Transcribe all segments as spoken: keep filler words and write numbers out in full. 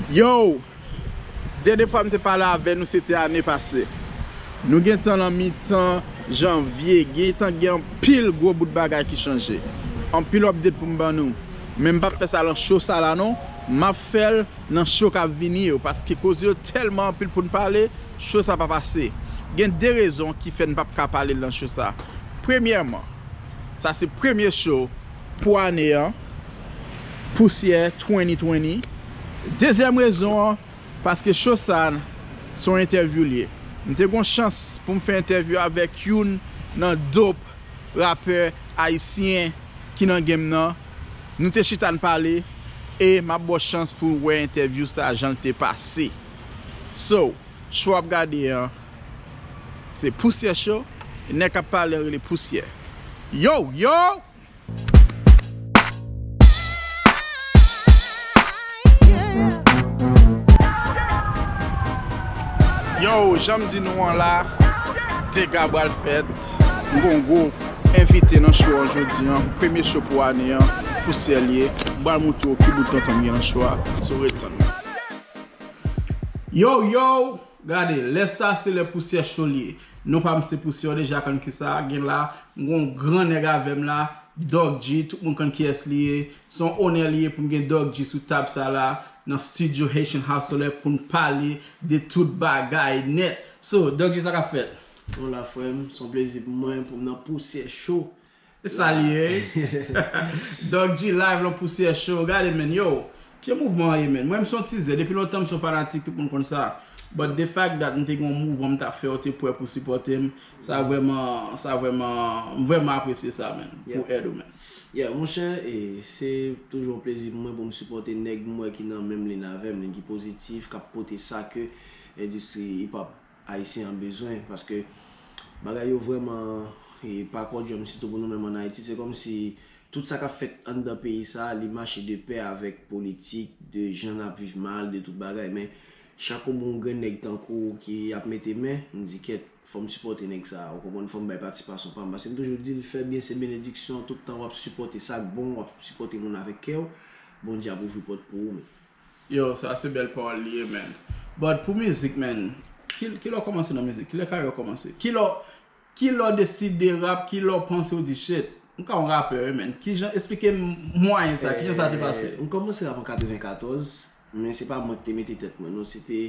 Yo! Dènye fwa m te pale avè nou, se te ane pase. Nou gentan nan mitan janvye, gentan gen anpil gwo bout bagay ki chanje. Anpil update pou m ban nou. Men m p ap fè sa lan show sa la non. M ap fè l nan show k ap vini yo, paske koze yo tèlman anpil pou n pale, show sa pa pase. Gen de rezon ki fè n p ap ka pale l nan show sa. Premyèman, sa se premye show pou ane an, Pousyè twenty twenty. Dezyèm rezon an, paske show sa se yon entèvyou l ye. M te gon chans pou m fè entèvyou avèk youn nan dope rapè ayisyen ki nan game nan. Nou te chita n pale e m ap ba w chans pou w wè entèvyou sa jan l te pase. So, show w ap gade an, se Pousyè Show. Nèg k ap pale an rele Pousyè. Yo, yo! Yo, jan m di nou an la, dega pral fèt. M gon gwo envite nan show an jodi an. Premye show pou ane an, Pousyè l ye. M pral montre w ki bout tonton m gen nan show a. So, ret tann mwen. Yo, yo! Gade, lè sa se lè Pousyè Show l ye. Non pa m se Pousyè, w deja konn kisa gen la. M gon gran nèg avè m la, Doc G, tout moun konn kiyès li ye. Se yon onè li ye pou m gen Doc G sou tab sa la, nan studio Haitian Hustler pou n pale de tout bagay nèt. So, Doc G, sa k ap fèt? Bon la frè m, se yon plezi pou mwen pou m nan Pousyè Show. E sa li ye. Doc G live lan Pousyè Show. Gade, men, yo. Ki mouvman an ye, men? Mwen, m se yon tizè. Depi lontan, m se yon fanatik, tout moun konn sa. But the fact that m te gen yon mouvman m t ap fè, w te prè pou sipòte m. Sa vrèman, sa vrèman, m vrèman apresye sa, men. Pou èd ou, men. Yeah, monchè, e, se toujou yon plezi pou mwen pou m sipòte nèg m wè ki nan menm liy avè m, nèg ki pozitif, k ap pote sa ke endistri hip hop ayisyen an bezwen, paske bagay yo vrèman, e, pa kòdjòm, sitou pou nou menm ann Ayiti. Se kòmsi tout sa k ap fèt anndan peyi sa a, li mache de pè avèk politik, de jan n ap viv mal, de tout bagay. Men, chak ou bon grenn nèg tankou w ki ap mete men, m di, kèt, fò m sipòte nèg sa a, ou konprann, fò m bay patisipasyon pa m. Paske m toujou di l, fè byen se benediksyon, tout tan w ap sipòte sa k bon, w ap sipòte moun avèk kè w, Bondye ap ouvri pòt pou ou, men. Yo, sa se bèl pawòl li ye, men. But pou mizik, men, ki, kilè w kòmanse nan mizik? Kilè karyè w kòmanse? Kilè, kilè w deside rap? Kilè w panse w di, shit, m ka yon rapè, wi, men. Kijan, eksplike m mwayen sa, kijan sa te pase? Eh, m kòmanse rap an katrevenkatòz, men se pa mwen ki te mete tèt mwen, non, se te,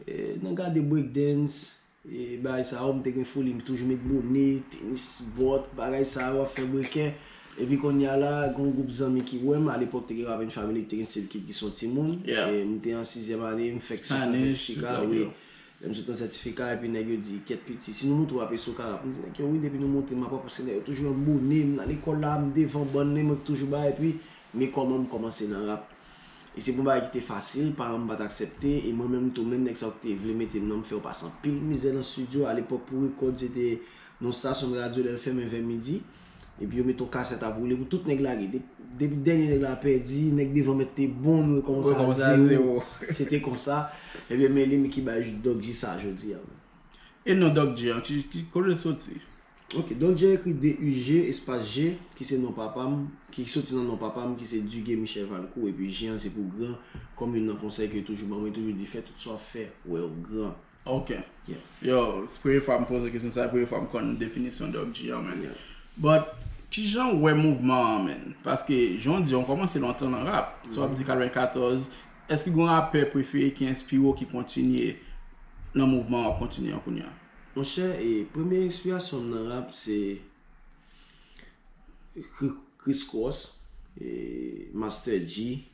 eh, nan gade breakdance, e bagay sa yo, m te gen foli, m toujou met bone, tenis, bòt, bagay sa yo, ap fè breken. Epi kounye a la, gen yon gwoup zanmi ki wè m, alepòk te gen Rap and Family, te gen Steve Kid ki se yon timoun. Yeah. E m te an sizyèm ane, m fèk sot nan Spanish, sètifika, wi. Lè m sot nan sètifika, epi nèg yo di, kèt piti, si nou montre w apresye w ka rap. M di nèg yo, wi, depi nou montre m, m ap rap, paske nèg yo toujou an bone, m nan lekòl la, m devan bann, men mwen k toujou ba, epi men kòman m kòmanse nan rap. E se pou yon bagay ki te fasil, paran m pa t aksepte, e mwen menm tou, menm nèg sa yo ki te vle mete m nan, m fè yo pase anpil mizè nan estidyo. Alepòk, pou rekòd, se te nan stasyon de radyo, lè l fèmen vè midi. Epi yo mete yon kasèt ap woule pou tout nèg lage. De-, depi dènye nèg la pèdi, nèk devan mèt te bon, nou rekòmanse a zewo. Se te konsa. Ebyen, men li menm ki bay Doc G sa jodi a. E non Doc G an, ki, ki, kote l soti? Ok, Doc G ekri D U G espas G, ki se non papa m, ki soti nan non papa m, ki se Dugué Michel Valcourt, epi G an se pou gran, kòm youn nan konsèy ke yo toujou ban mwen, yo toujou di, fè tout sa w ap fè, wè w gran. Ok. Yeah. Yo, se premye fwa m poze kesyon sa, se premye fwa m konn definisyon Doc G an, men. Yeah. But, kijan w wè mouvman an, men? Paske, jan w di, w kòmanse lontan nan rap. So, w ap di katrevenkatòz, èske gen yon rapè prefere ki enspire w, ki kontinye nan mouvman w ap kontinye an kounye a? Monchè, e, premye enspirasyon m nan rap, se Chri-, Chris Cross, e, Master G,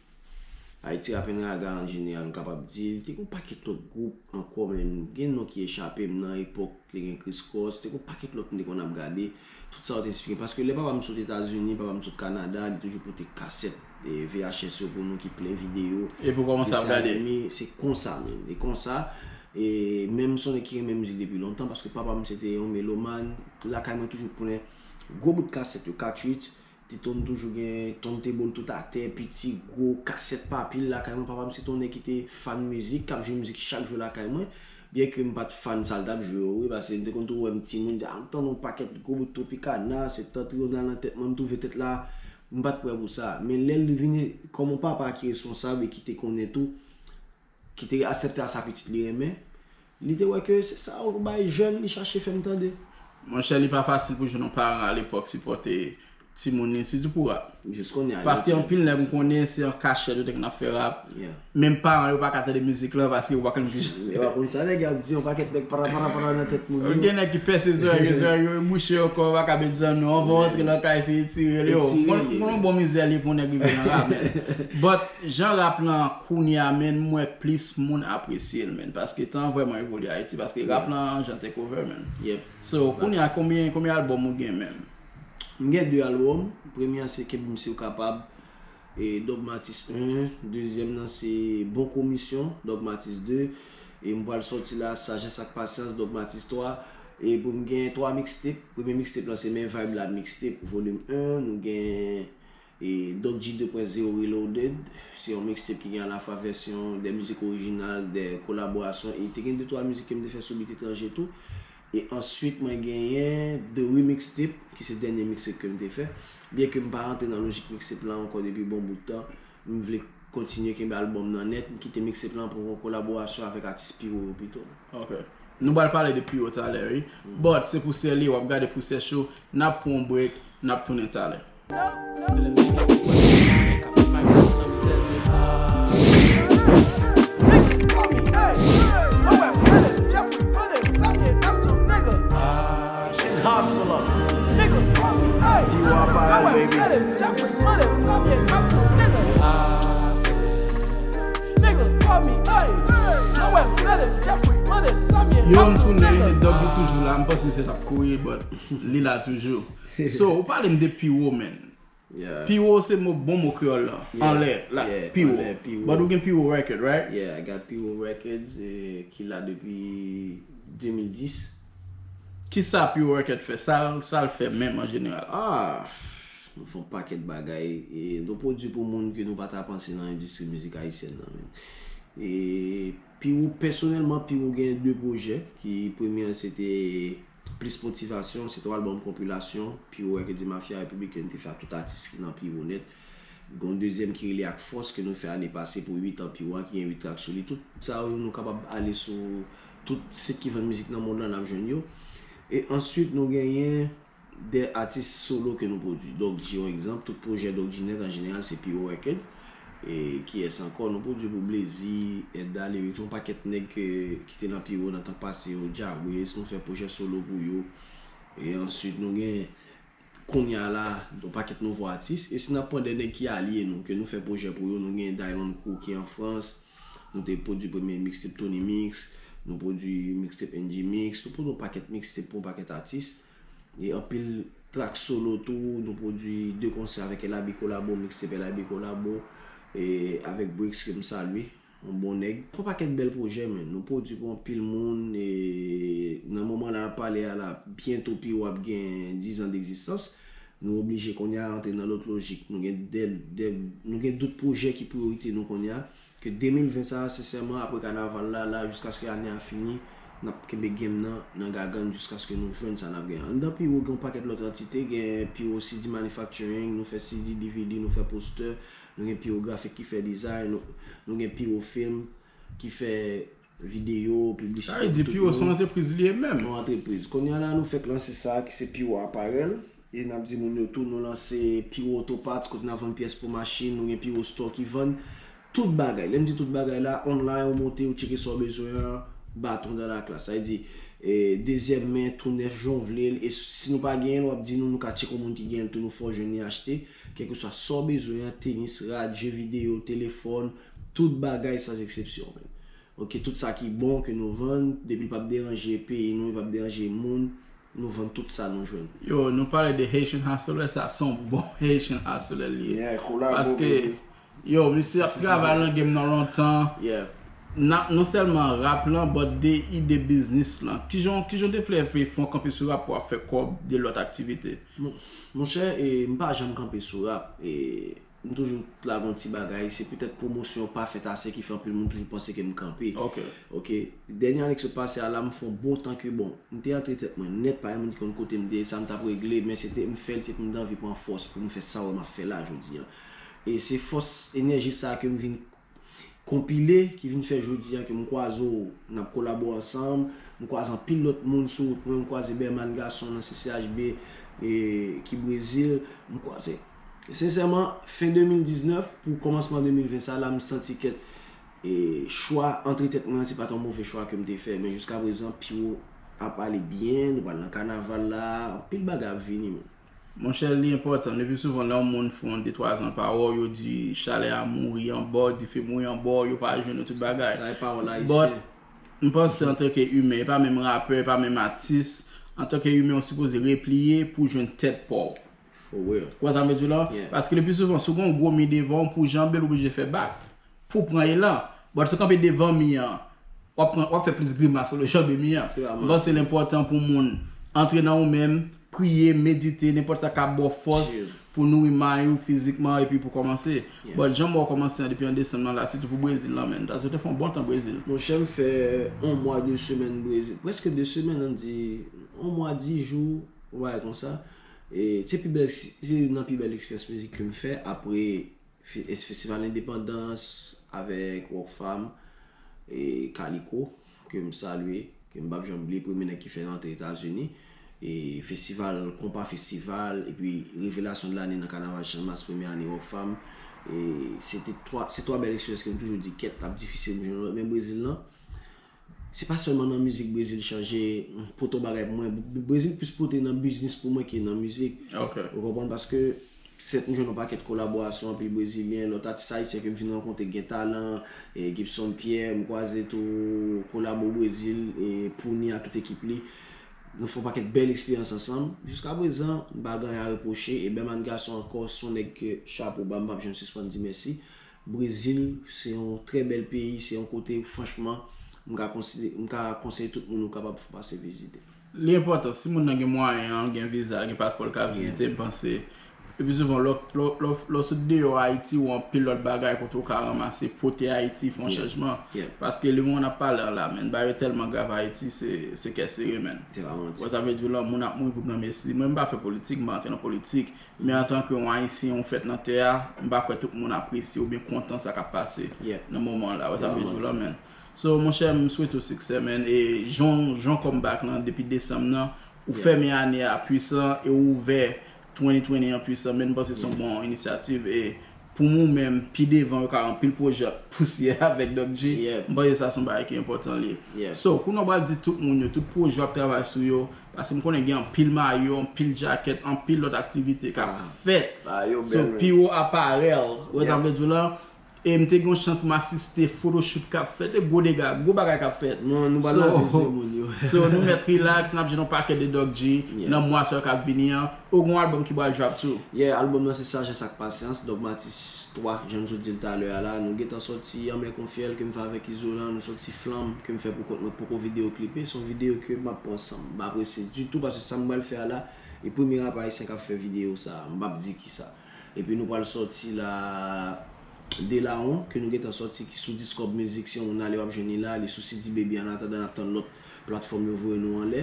Haiti Rap and Raga an jeneral, m kapab di l. Te gen yon pakèt lòt gwoup ankò, men gen non ki echape m nan epòk, te gen Chris Cross, te gen yon pakèt lòt m te konn ap gade. Tout sa yo te enspire m. Paske lè papa m sot Etazini, papa m sot Kanada, li toujou pote kasèt, e, V H S yo pou nou ki plen videyo. Epi w kòmanse ap gade. Desann anime, se konsa menm. E konsa, e menm se yon nèg ki renmen mizik depi lontan, paske papa m se te yon melomàn. Lakay mwen toujou plen gwo bout kasèt yo, katrit. Te tonn toujou gen Turntable tout atè, piti, gwo, kasèt pa pil lakay mwen. Papa m se te yon nèg ki te fan mizik, k ap jwe mizik chak jou lakay mwen. Byenke m pa t fan sa l t ap jwe yo, wi, paske m te konn tou wè m timoun, di, a, m tande yon pakèt gwo bout Tropicana, se Septentrional nan tèt mwen, m twouve tèt la, m pa t prè pou sa. Men lè l vini kòm yon papa ki responsab e ki te konnen tou, ki te aksepte a sa pitit li renmen, li te wè ke se sa yon bagay jèn li chache fè m tande. Monchè, li pa fasil pou jwenn yon paran alepòk sipòte timoun li, sitou pou rap. Jis kounye a, yo Paske ti anpil nèg m konnen se an kachèt yo te konn ap fè rap. Yeah. Menm paran yo pa ka tande mizik lan paske yo pa konn ki jan. Yo pa konn sa nèg yo ap di, yon pakèt nèg para para para nan tèt moun yo. Gen nèg ki pèse zòrèy yo, zòrèy yo bouche ankò, yo pa ka met zòrèy non, anvan w antre nan kay se etire l yo. Etire l, yeah. Konn yon bon mizè li pou nèg rive nan rap, man. But jan rap lan kounye a, man, m wè plis moun apresye l, man. Paske tan an vrèman evolye Ayiti, paske rap lan jan take over, man. Yep. So, kounye a, konbyen, konbyen albòm ou gen, man? M gen de albòm. Premye an se Kenbe m si w kapab, e Dogmatis en. Dezyèm nan se Bon Komisyon, Dogmatis de. E m pral sòti la, Sajès ak Pasyans, Dogmatis twa. E pou m gen twa mixtape. Premye mixtape lan se Men Vibe la mixtape, volim en. Nou gen E Doc G de pwen zewo Reloaded, se yon mixtape ki gen alafwa vèsyon de mizik orijinal, de kolaborasyon, e te gen de twa mizik ke m te fè sou beat etranje tou. E answit, mwen genyen The Remixtape, ki se dènye mixtape ke m te fè. Byenke m pa rantre nan lojik mixtape lan ankò depi bon bout tan, m vle kontinye kenbe albòm nan nèt, m kite mixtape lan pou yon kolaborasyon avèk atis Piwo yo pito. Ok. Nou pral pale de Piwo talè, wi. But se pou sè li, w ap gade pou sè cho, n ap pran yon break, n ap tounen talè. Hustler. Nigga, call me, hey. Piwo Aparel, baby. Yo, m tounen, Dog G toujou la, m panse misye t ap kouri, but li la toujou. So, ou pale m de Piwo, man. Yeah. Piwo se mo, bon mo kreyòl lan. Yeah, anlè, la, yeah, Piwo. Anlè, Piwo. But ou gen Piwo Record, right? Yeah, I got Piwo Records, eh, ki la depi de mil dis. Kisa Piwo Record fè? Sa l, sa l fè menm an jeneral? Ah, nou fè yon pakèt bagay. E nou pwodui pou moun ke nou pa ta panse nan endistri mizik ayisyèn nan, men. E Piwo, pèsonèlman, Piwo gen de pwojè. Ki premye an, se te Plis Motivasyon, se te yon albòm konpilasyon Piwo Record, Mafya Repiblik, ke n te fè ak tout atis ki nan Piwo nèt. Gen yon dezyèm ki rele Ak Fòs, ke nou fè ane pase pou uit an Piwo a, ki gen uit trak sou li. Tout sa yo, nou kapab ale sou tout sit ki vann mizik nan mond lan, n ap jwenn yo. E answit, nou genyen de atis solo ke nou pwodui. Dog G, yon egzanp, tout pwojè Dog G nèt an jeneral se Piwo Records. E kiyès ankò? Nou pwodui pou Blazy, Edda Lyrics, yon pakèt nèg ke, ki te nan Piwo nan tan pase yo, Jawis, nou fè pwojè solo pou yo. E answit, nou gen kounye a la, yon pakèt nouvo atis. E si n ap pran de nèg ki alye nou, ke nou fè pwojè pou yo, nou gen Dylan Crew ki an Frans, nou te pwodui premye mixtape Tony Mix, nou pwodui mixtape N G Mix, nou pwodui yon pakèt mixtape pou yon pakèt atis. E anpil trak solo tou, nou pwodui de konsè avèk L A B Kolabo, mixtape L A B Kolabo, e avèk Bricks ke m salye, yon bon nèg. Fè yon pakèt bèl pwojè, men nou pwodui pou anpil moun, e nan moman la n ap pale a la, byento Piwo ap gen diz an degzistans. Nou oblije kounye a rantre nan lòt lojik. Nou gen de, de, nou gen dout pwojè ki priyorite nou kounye a. Ke de mil ven sa a, sensèman, apre kanaval la, la, jiskaske ane a fini, n ap kenbe game nan, nan gagann jiskaske nou jwenn sa n ap gen. Anndan Piwo gen yon pakèt lòt antite, gen Piwo C D Manufacturing, nou fè C D, D V D, nou fè postè, nou gen Piwo Grafik ki fè design, nou, nou gen Piwo Film ki fè videyo, piblisite. Sa vle di Piwo se yon antrepriz li ye menm. Yon antrepriz. Kounye a la, nou fèk lanse sa ki se Piwo Aparel. E n ap di moun yo tou, nou lanse Piwo Auto Parts, kote n ap vann pyès pou machin, nou gen Piwo Store ki vann tout bagay. Lè m di tout bagay la, online, ou monte, ou tcheke sa w bezwen an, baton dans la classe. Sa vle di, e, dezyèm men, tou nèf, jan w vle l. E si nou pa genyen l, w ap di nou, nou ka tcheke yon moun ki genyen l tou, nou fè w jwenn li achte. Kèlkeswa sa w bezwen an, tenis, rad, je videyo, telefòn, tout bagay sans exception, man. Ok, tout sa ki bon ke nou vann, depi l p ap deranje peyi nou, li p ap deranje moun, nou vann tout sa nou jwenn. Yo, nou pale de Haitian Hustler, sa se yon bon Haitian Hustler li ye. Yeah, kolabo, baby. Paske, yo, misye ap travay nan game nan lontan. Yeah. Na, non sèlman rap lan, but de ide biznis lan. Kijan, kijan w te fè fè fon kanpe sou rap pou ap fè kòb de lòt aktivite? Mon, monchè, e, m pa janm kanpe sou rap. E, M toujou t lage yon ti bagay, se petèt pwomosyon pa fèt ase ki fè anpil moun toujou panse ke m kanpe. Ok. Ok. Dènye ane ki sot pase a la, m fè yon bon tan ke, bon, m te antre tèt mwen nèt, pa gen moun ki konn kote m te ye, sa m t ap regle, men se te, m fè l, se pou m te anvi pran fòs, pou m fè sa w wè m ap fè la jodi a. E se fòs, enèji sa a ke m vin konpile ki vin fè jodi a ke m kwaze w, n ap kolabore ansanm. M kwaze anpil lòt moun sou wout mwen. M kwaze Berman Gason nan C C H B, e, ki Brezil. M kwaze. E sensèman, fen de mil diznèf pou kòmansman de mil ven sa la, m santi kèt, e, chwa antre tèt mwen an, se pa t yon move chwa ke m te fè. Men jiska prezan, pi wo ap ale byen, nou pral nan kanaval la, anpil bagay ap vini, man. Monchè, li enpòtan. Lepi souvan, lè yon moun fè yon de twa zan pa wè w, yo di chalè a mouri anba w, dife mouri anba w, yo pa jwenn ou, tout bagay. Sa e pawòl ayisyen. But, m panse antanke imen, e pa menm rapè, e pa menm atis, antanke imen, ou sipoze repliye pou jwenn tèt pa w. For real. Ou wè sa m vle di w la? Yeah. Paske lepi souvan, si w gen yon gwo mi devan w, pou w janbe l, ou blije fè bak. Pou w pran elan. But si w kanpe devan mi an, w ap pran, w ap fè plis grimas olye w janbe mi an. M panse l enpòtan pou moun antre nan ou menm, priye, medite, nenpòt sa k ap ba w fòs pou nouri may ou fizikman epi pou kòmanse. Yeah. But jan m wè w kòmanse an depi an desanm nan la, sitou pou Brezil la, man. Paske w te fè yon bon tan Brezil. Monchè, m fè yon mwa, de semèn Brezil. Prèske de semèn, ann di, yon mwa, dis jou, yon bagay konsa. E se pi bèl, se youn nan pi bèl eksperyans mizik ke m fè apre fe-, es-, Festival Endepandans avèk Rockfam e Kaliko, ke m salye, ke m p ap janm bliye, premye nèg ki fè l antre Etazini, e festival, Konpa Festival, epi Revelasyon de Lane nan Kanaval Channmas, premye ane Rockfam. E se te twa, se twa bèl eksperyans ke m toujou di, kèt, l ap difisil pou jwenn lòt, men Brezil lan, se pa sèlman nan mizik Brezil chanje, pote yon bagay pou mwen. Brezil plis pote nan biznis pou mwen ke nan mizik. Ok. Ou konprann? Paske sèt m jwenn yon pakèt kolaborasyon, anpil brezilyen, lòt atis ayisyen ke m fin rankontre, gen talan, e Gibson Pierre, m kwaze tou kolabo Brezil, e Pouni ak tout ekip li. Nou fè yon pakèt bèl eksperyans ansanm. Jiska prezan, m pa gen anyen a repwoche. E Berman Gason ankò, se yon nèg ke, chapo ba, m p ap janm sispann di mèsi. Brezil, se yon trè bèl peyi, se yon kote, franchman, m ka konseye, m ka konseye tout moun ou kapab fè pase vizite. Li enpòtan, si moun nan gen mwayen an, gen viza, gen paspò, l ka vizite, m panse. Epi souvan, lè w, lè w, lè w, lè w sot deyò Ayiti, ou anpil lòt bagay kote w ka ranmase, pote Ayiti, fè yon chanjman. Paske lemoman n ap pale an la, man, bagay yo tèlman grav Ayiti, se, se kè sere, man. Se pa manti. Wè sa vle di w la, moun ap mouri pou granmesi. Mwen, m pa fè politik, m pa antre nan politik. Men antanke yon Ayisyen, ou fèt nan tè a, m pa kwè tout moun apresye oubyen kontan sa k ap pase nan moman an la. Wè sa m vle di w la, man. So, monchè, m swete w siksè, man. E jan, jan w come back lan depi desanm nan, ou fèmen ane a pwisan e ou ouvè twenty twenty an pwisan, man. M panse se yon bon inisyativ. E pou mwen menm, pi devan, yo ka anpil pwojè pousyè avèk Doc G. M panse sa se yon bagay ki enpòtan li ye. So, kounye a w pral di tout moun yo, tout pwojè w ap travay sou yo, paske m konnen gen anpil mayo, anpil jakèt, anpil lòt aktivite k ap fèt. So, pi wo aparèl, ou wè sa m vle di w la? E m te gen yon chans pou m asiste photoshoot k ap fèt, e gwo dega, gwo bagay k ap fèt. Non, nou pral lave zye moun yo. So, nou mèt relax, n ap jwenn yon pakèt de Doc G nan mwa sa yo k ap vini an. Ou gen yon album ki pral drop tou? Yeah, album nan se Sajès ak Pasyans, Dogmatis twa, jan m sot di l talè a la. Nou gentan sòti Anmè Konfyèl ke m fè avèk Izolan, nou sòti Flanm ke m fè pou kont mwen, poko videyo klipe. Se yon videyo ke m ap pran san m, m pa prese ditou, paske sa m pral fè a la, e premye rapè ayisyen k ap fè videyo sa a, m p ap di kisa. Epi nou pral sòti la, Delawon, ke nou gentan sòti, ki sou Discob Music, si yon moun ale w ap jwenn li la, li sou C D Baby, an atandan n ap tann lòt platfòm yo voye nou anlè.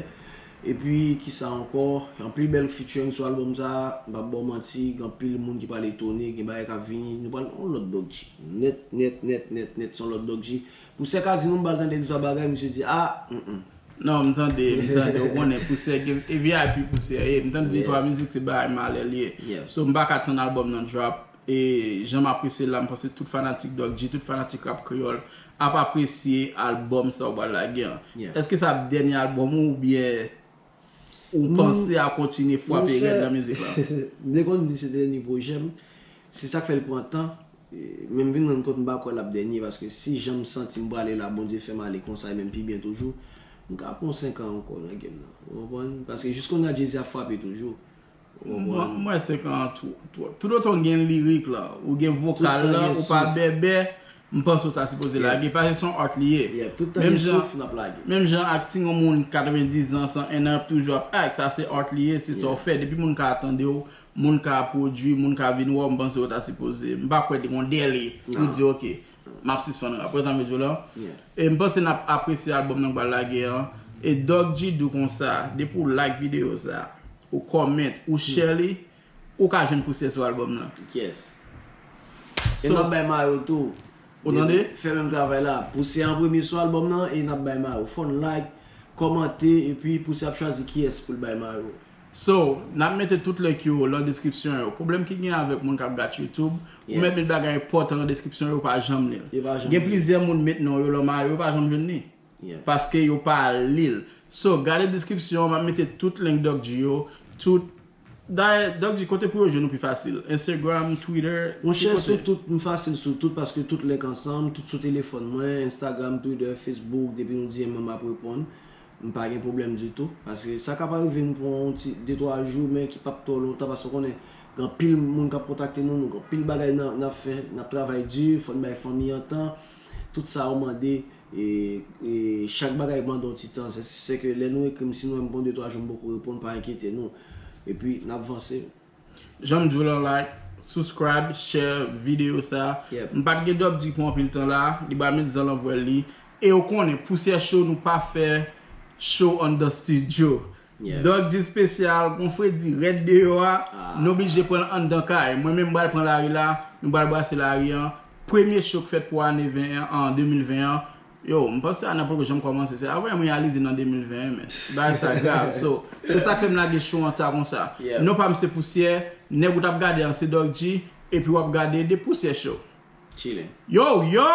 Epi, kisa ankò? Anpil bèl featuring sou album sa, m p ap ba w manti, gen anpil moun ki pral etone, gen bagay k ap vini, nou pral yon lòt Doc G. Nèt, nèt, nèt, nèt, nèt, se yon lòt Doc G. Pou sè ka di nou m pral tande de twa bagay, misye di, ah, mm, mm. Non, m tande, m tande, ou konnen, Pousyè, e V I P Pousyè ye, m tande de twa mizik, se bagay malè li ye. So, m pa ka tann album nan drop, e jan m apresye l la, m panse tout fanatik Doc G, tout fanatik rap kreyòl ap apresye album sa ou pral lage an. Èske sa ap dènye album ou, oubyen ou panse a kontinye frape rèd nan mizik la? M te konn di se dènye pwojè m. Se sa k fè l pran tan. E, men m vin rann kont m pa kwè l ap dènye, paske si jan m santi m prale la, Bondye fè m ale konsa, e menm pi byen toujou, m ka pran senk an ankò nan game nan. Ou konprann? Paske jis kounye a Jay-Z ap frape toujou. Ou konprann? Mwen, mwen senk an twò, twò. Toutotan w gen lirik la, ou gen vokal la, ou pa bèbè, m panse w ta sipoze lage. Paske se yon art li ye. Menm jan, menm jan ak ti yon moun katrevendis zan, san en an, y ap toujou ap act. Sa se art li ye, se sa w fè. Depi moun ka tande w, moun ka pwodui, moun ka vin wè w, m panse w ta sipoze. M pa kwè te gon dèle pou di, ok, m ap sispann rap. Wè sa m vle di w la? E m panse n ap apresye album nan k pral lage an. E Doc G di w konsa, depi w like videyo sa, ou comment, ou share li, ou ka jwenn Pousyè sou album nan. Yes. E n ap bay mayo tou. Ou tande? Fè menm travay la. Pouse an premye sou albòm nan e n ap bay mayo. Fò n like, kòmante, epi Pouse ap chwazi kiyès pou l bay mayo. So, n ap mete tout link yo lan deskripsyon yo. Pwoblèm ki gen avèk moun k ap gad YouTube, ou Yeah. mèt met bagay enpòtan lan deskripsyon yo, yo pa janm li l. Yo pa janm Gen li. Plizyè moun met non yo lan mayo, yo pa janm jwenn li. Yeah. Paske yo pa li l. So, gade deskripsyon, m ap mete tout link Doc G yo, tout. Dayè, Doc G, kote pou yo jwenn ou pi fasil? Instagram, Twitter, ki Monchè, kote? Sou tout, m fasil sou tout paske tout link ansanm, tout sou telefòn mwen, Instagram, Twitter, Facebook, depi nou D M mwen m ap reponn. M pa gen pwoblèm ditou. Paske sa ka pa rive m pran yon ti de twa jou, men ki p ap twò lontan, paske w konnen, gen anpil moun k ap kontakte nou, nou gen anpil bagay n ap, n ap fè, n ap travay di, fò n bay fanmi an tan, tout sa yo mande, e, e chak bagay mande yon ti tan. Se, se ke lè nou ekri m, si nou wè m pran de twa jou m poko reponn, pa enkyete nou. Epi, n ap vanse. Jan m di w lan, like, subscribe, share videyo sa. Yep. M pa t gen Doc G pou anpil tan la, li ba met zan lan vwèl li. E ou konnen, Pousyè Show, nou pa fè show anndan studio. Yeah. Doc G espesyal, gon fredi rèd deyò a, Ah. Nou oblije pran l anndan kay. Mwen menm m pral pran lari la, nou pral brase lari an. Premye show k fèt pou ane ven an, an de mil ven an. Yo, m panse ane an poko janm kòmanse. Se avè m reyalize nan de mil ven an, men. Bagay sa grav. So, se sa k fè m lage show an ta konsa. Yeah. Non pa m se Pousyè, nèg ou t ap gade an se Doc G, epi w ap gade de Pousyè Show. Chilling. Yo, yo!